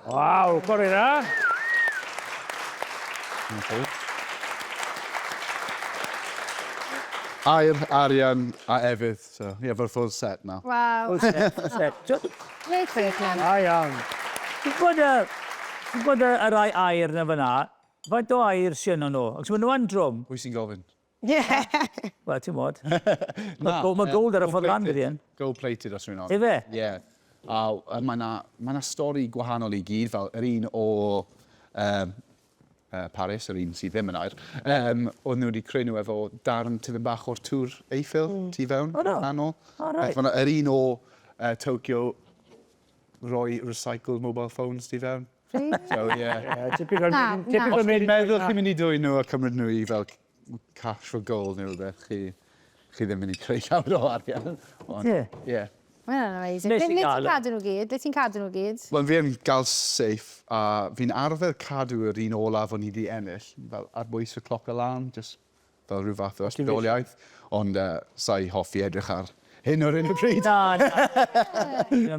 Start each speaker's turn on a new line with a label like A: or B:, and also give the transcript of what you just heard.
A: Waw, gorau na.
B: Aur, arian a efydd. So, ie, yeah, fo'r full set now.
C: Waw.
A: Full set, full set.
C: Great work, Len.
A: Da iawn. Ti'n gwybod y, ti'n gwybod y, y rai aur na fyna, faint o aur sy'n nhw? Ac maen nhw yn drwm.
B: Pwy sy'n gofyn?
C: Ie.
A: Wel, ti'n bod. Mae ma gold ar y ffordd lan gyda hyn.
B: Gold plated os rwy'n
A: Ife?
B: Ie. A mae yna ma 'na stori gwahanol i gyd, fel yr un o um, Paris, yr un sydd ddim yn aur, um, oedd nhw wedi creu nhw efo darn tipyn bach o'r tŵr Eiffel mm. tu fewn.
A: O, do?
B: Rhannol.
A: O, reit.
B: Beth bynnag, Yr un o Tokyo roi recycled mobile phones tu fewn. So, yeah.
A: Yeah, typical,
C: Na, na.
A: typical
B: Os
A: made
B: chi'n
A: in
B: meddwl chi'n mynd i dwyn nhw a cymryd nhw i fel cash for gold neu rhywbeth, chi, chi ddim mynd i creu llawer o arian. Ond,
A: Ie.
B: Ie.
C: Mae hwnna'n amazing.
A: Nes
C: Ble
A: i
C: ble ti'n
A: gael e.
C: cadw nhw gyd? Ble ti'n cadw nhw gyd?
B: Wel, fi yn gael safe, a fi'n arfer cadw yr un olaf o'n i wedi ennill, fel ar bwys y cloc y lan, just fel rhyw fath o ysbrydoliaeth, ond uh, sa'i hoffi edrych ar hyn o'r un o bryd.
A: Na, na.